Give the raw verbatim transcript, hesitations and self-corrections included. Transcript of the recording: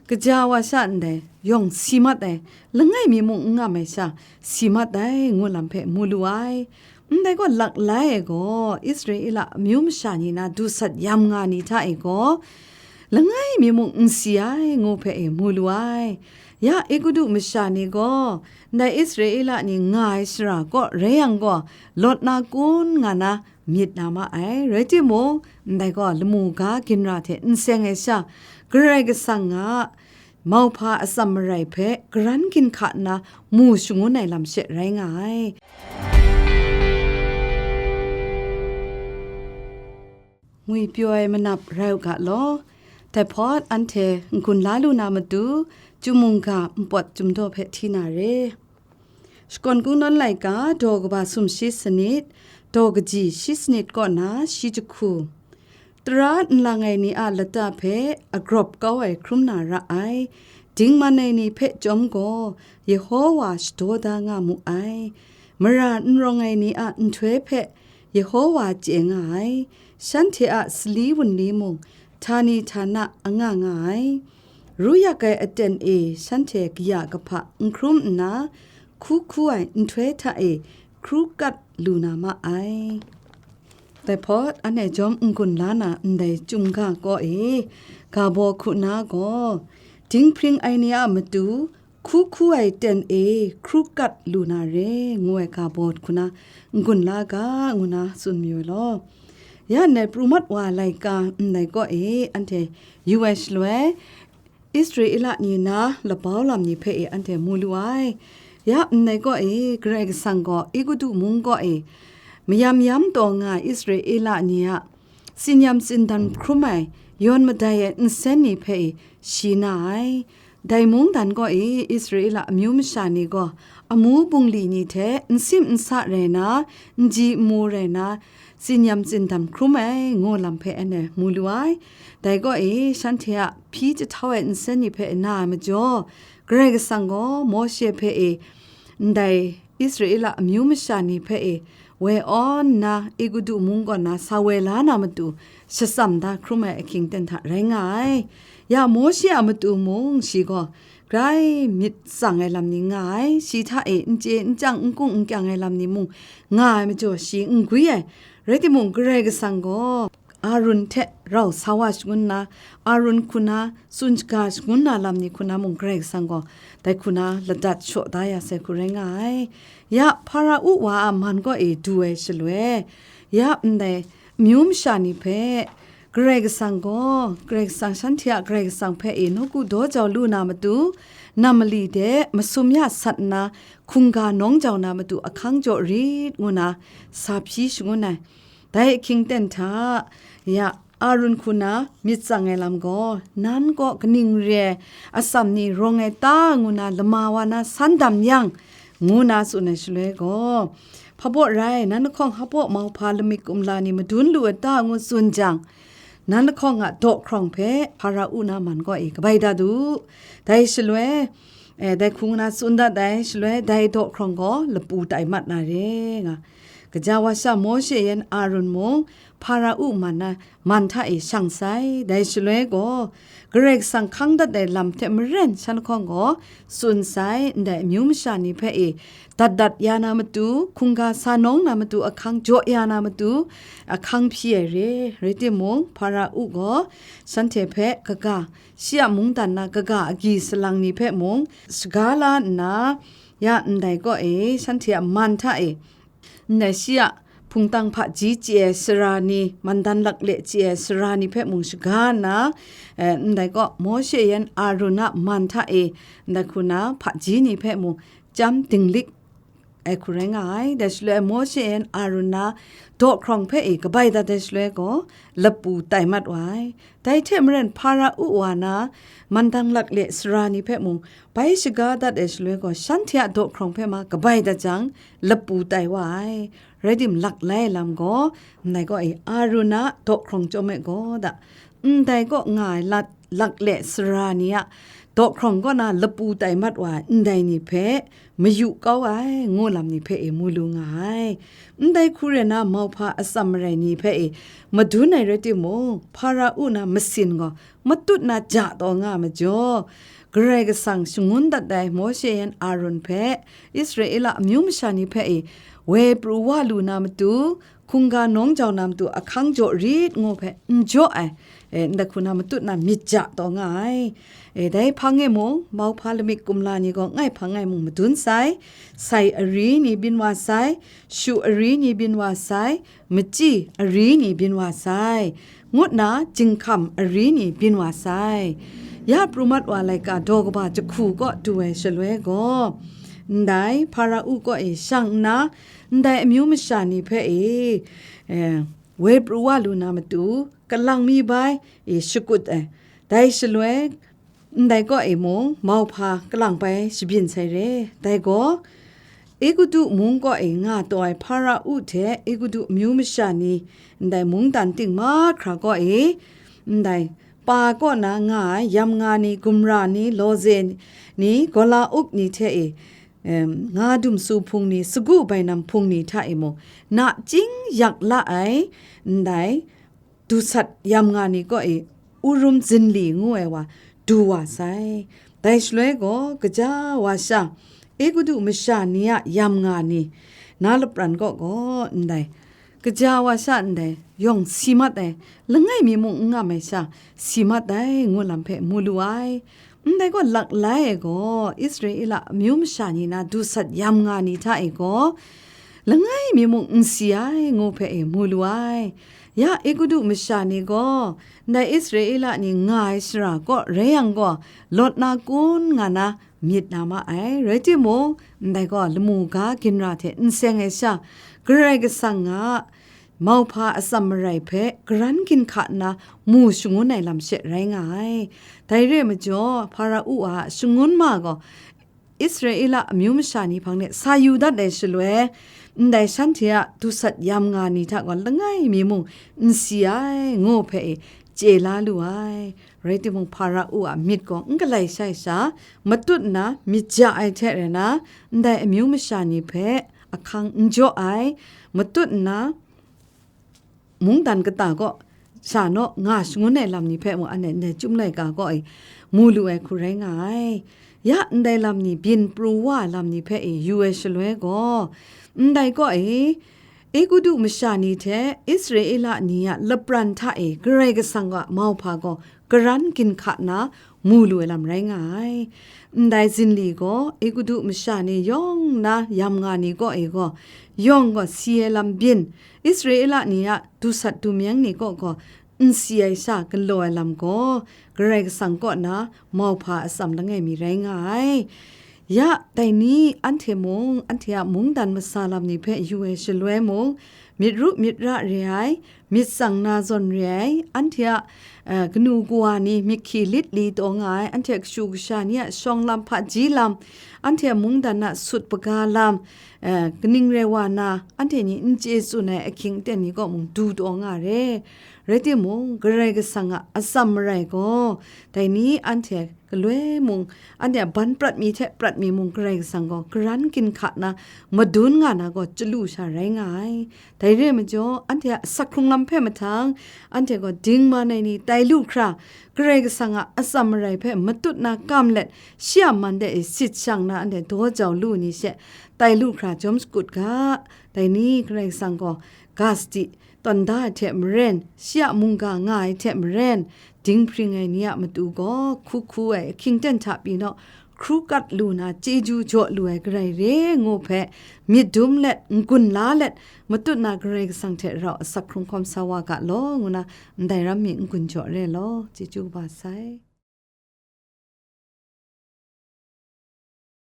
Kaja wa sha ndai yawng si mat ai, langai mi mung n ngam ai sha, si mat ai, ngu lam hpe mu lu ai. Ndai gaw, laklai e gaw, Israela amyu masha ni na du sat yam nga ni hta e gaw, langai mi mung n si ai, ngu hpe e mu lu ai. Ya Egutu masha ni gaw, ndai Israela ni nga ai shara kaw rai yang gaw, lawt na kun nga na myit na ma ai. Rai timung, ndai gaw, lamu ga ginra hte n seng ai sha, Karai Kasang a mauhpa atsam marai hpe karan ginhka nna mu shangun ai lam she rai nga ai. Ngwipyaw ai manap rai u ga law. Dai hpawt anhte n-gun la lu na matu, Chyum mungga npawt chyum daw hpe hti na re. Shakawn Kungdawn laika, daw kaba sumshi sanit, daw kaji shi sanit kaw na shi jahku. Tara nlang ai ni a lata hpe agrawp kau ai hkrum na ra ai, dingman ai ni hpe chyawm gaw, Yehowa shadaw da nga mu ai. Mara n rawng ai ni a nhtoi hpe Yehowa chye nga ai, shanhte a sali wunli mung htani htana anga nga ai. Ru yak ai aten e shanhte kaya kahpa n hkrum nna, hku hku ai nhtoi hta e hkru kat lu na ma ai. Dai hpawt, anhte jawm n-gun la na ndai Chyum ga kaw e, ga baw hku na gaw, dinghpring ai ni a matu, hku hku ai ten e hkru kat lu na re, ngu ai ga baw hku na n-gun la ga, ngu na tsun mayu ai law. Ya ndai pru mat wa laika ndai kaw e anhte yu ai shaloi, Israela ni na labau lam ni hpe e anhte mu lu ai. Ya ndai kaw e, Karai Kasang gaw Egutu mung kaw e mayam yam taw nga ai Israela ni a tsinyam tsindam hkrum ai, yawn madai ai nsen ni hpe e shi na ai. Dai mungdan kaw e Israela amyu masha ni gaw amu bungli ni hte n sim n sa rai na, n ji n mu rai na, tsinyam tsindam hkrum ai, ngu lam hpe anhte mu lu ai. Dai kaw e, shanhte a hpyi jahtau ai nsen ni hpe na ai majaw, Karai Kasang gaw Mawshe hpe e, ndai Israela amyu masha ni hpe e, woi awn nna Egutu mung kaw na sa woi la na matu, shatsam da hkrum ai ahkying ten hta rai nga ai. Ya Mawshe a matu mung shi gaw grai myit tsang ai lam ni nga ai, shi hta e n chye n chyang, n kung n kyang ai lam ni mung nga ai majaw, shi n gwi ai. Rai timung, Karai Kasang gaw Arun hte rau sa wa shangun nna, Arun hku na tsun shaga shangun na lam ni hku na mung, Karai Kasang gaw dai hku na ladat shaw da ya sai hku rai nga ai. Ya Hpara-u wa a man kaw e du ai shaloi, ya ndai amyu masha ni hpe, Karai Kasang gaw, Karai Kasang, shanhte a Karai Kasang hpe e nawku daw jau lu na matu, nam mali de masum ya sat nna, hkungga nawng jau na matu ahkang jaw rit ngu na sa hpyi shangun ai. Dai ahkying ten hta, ya Arun hku na myit tsang ai lam gaw, nan kaw kaning re ai atsam ni rawng ai ta, ngu na lama wa na san dam yang, ngu na tsun ai shaloi gaw, hpabaw rai, nan lahkawng hpabaw mauhpa lamik kumla ni madun lu ai ta, ngu tsun jang, nan lahkawng a daw hkrawng hpe Hpara-u na man kaw e kabai dat u. Dai shaloi, e, dai hku na tsun dat ai shaloi, dai daw hkrawng gaw lapu tai mat na re nga. Kaja wa sha Mawshe yan Arun mung Hpara-u man na man hta e shang sai. Dai shaloi gaw, Karai Kasang hkang dat ai lam hte maren shan lahkawng gaw tsun sai, ndai amyu masha ni hpe e dat dat ya na matu, hkungga sa nawng na matu, ahkang jaw ya na matu, ahkang hpyi ai re. Rai timung, Hpara-u gaw shanhte hpe kaga, shi a mungdan na kaga agyi salang ni hpe mung shaga la nna, ya ndai kaw e shanhte a man hta e, ndai shi a hpungtang hpaji chye ai sara ni, mandan lakle chye ai sara ni hpe mung shaga nna, eh, ndai kaw Mawshe yan Arun a man hta e, ndai hku na hpaji ni hpe mung chyam dinglik ai hku rai nga ai. Dai shaloi Mawshe yan Arun na daw hkrawng hpe e kabai dat ai shaloi gaw, lapu tai mat wa ai. Dai hte maren Hpara-u wa na mandan lakle sara ni hpe mung bai shaga dat ai shaloi gaw, shanhte a daw hkrawng hpe ma kabai dat jang, lapu tai wa ai. Rai tim, laklai lam gaw, ndai gaw e, Arun a daw hkrawng chyawm e gaw da, ndai kaw nga ai lat, lakle sara ni a daw hkrawng kaw na lapu tai mat wa ai ndai ni hpe mayu kau ai, ngu lam ni hpe e mu lu nga ai. Ndai hku rai na, mauhpa atsam marai ni hpe e madun ai rai timung, Hpara-u na masin gaw matut na ja taw nga ai majaw, Karai Kasang shangun dat ai Mawshe yan Aaron hpe Israela amyu masha ni hpe e woi pru wa lu na matu, hkungga nawng jau na matu ahkang jaw rit ngu hpe n jaw ai, e, ndai hku na matut na myit ja taw nga ai. E, dai hpang e mung, mauhpa lamik kumla ni gaw ngai hpang ngai mung madun sai, sai ari ni byin wa sai, shu ari ni byin wa sai, machyi ari ni byin wa sai, ngut na jinghkam ari ni byin wa sai. Ya pru mat wa laika daw kaba jahku kaw du ai shaloi gaw, ndai Hpara-u kaw e shang nna, ndai amyu masha ni hpe e, e, woi pru wa lu na matu, kalang mi bai e shakut ai. Dai shaloi, ndai kaw e mung mauhpa kalang bai shabyin sai re. Dai gaw, Egutu mung kaw e nga taw ai Hpara-u hte Egutu amyu masha ni, ndai mungdan ting mahkra kaw e, ndai pa kaw na nga ai yamnga ni, gumra ni, lawze ni, gola uk ni hte e, em, nga dumsu hpung ni, sagu bainam hpung ni hta e mung, nachying yak la ai, ndai dusat yamnga ni kaw e Urim zinli ngu ai wa du wa sai. Dai shaloi gaw, kaja wa sha, Egutu masha ni a yamnga ni, na lapran kaw gaw ndai, kaja wa sha ndai yawng si mat ai, langai mi mung n ngam ai sha, si mat ai, ngu lam hpe mu lu ai. Ndai gaw, laklai e gaw, Israela amyu masha ni na dusat yamnga ni hta e gaw, langai mi mung n si ai, ngu hpe e mu lu ai. Ya Egutu masha ni gaw, ndai Israela ni nga ai shara kaw rai yang gaw, lawt na kun nga na myit na ma ai. Rai timung, ndai gaw lamu ga ginra hte n seng ai sha, Karai Kasang a mauhpa atsam marai hpe karan ginhka nna mu shangun ai lam she rai nga ai. Dai re ai majaw, Hpara-u a shangun ma gaw Israela amyu masha ni hpang de sa yu dat ai shaloi, ndai shanhte a dusat yamnga ni hta gaw langai mi mung n si ai, ngu hpe e chye la lu ai. Rai timung, Hpara-u a myit gaw n galai shai sha, matut nna myit ja ai hte rai na, ndai amyu masha ni hpe ahkang n jaw ai, matut nna mungdan kata kaw sha naw nga shangun ai lam ni hpe mung, anhte ndai Chyum laika kaw e mu lu ai hku rai nga ai. Ya ndai lam ni byin pru wa ai lam ni hpe e yu ai shaloi gaw, ndai kaw e Egutu masha ni hte Israela ni a lapran hta e Karai Kasang a mauhpa gaw karan ginhka na mu lu ai lam rai nga ai. Ndai zinli gaw Egutu masha ni yawng na yamnga ni kaw e gaw, yawng gaw si ai lam byin, Israela ni a dusat dumyeng ni kaw gaw n si ai sha galaw ai lam gaw, Karai Kasang kaw na mauhpa atsam langai mi rai nga ai. Ya, dai ni anhte mung, anhte a mungdan masa lam ni hpe yu ai shaloi mung, myit ru myit ra re ai, myit tsang na zawn re ai, anhte a, eh, kanu kawa ni myit hkyi lit li taw nga ai, anhte a kashu kasha ni a shawng lam, hpaji lam, anhte a mungdan a sut paga lam, eh, kaning rai wa na, anhte ni n chye tsun ai ahkying aten ni kaw mung du taw nga re. Rai timung, Karai Kasang a atsam marai gaw, dai ni anhte galoi mung, anhte a ban prat mi hte prat mi mung Karai Kasang gaw karan ginhka na madun nga na gaw chyalu sha rai nga ai. Dai re ai majaw, anhte a asak hkrung lam hpe mahtang, anhte gaw dingman ai ni tai lu hkra, Karai Kasang a atsam marai hpe matut na kam let, shi a man de e sit shang na anhte daw jau lu ni she, tai lu hkra jawm shakut ga. Dai ni Karai Kasang gaw ga sadi tawn da ai hte maren, shi a mungga nga ai hte maren, dinghpring ai ni a matu gaw hku hku ai ahkying aten hta pyi naw, hkru kat lu na chyeju jaw lu ai Karai re ngu hpe myit dum let, n-gun la let, matut na Karai Kasang hte rau asak hkrung hkawm sa wa ga law, ngu na ndai ram mi n-gun jaw re law, chyeju kaba sai.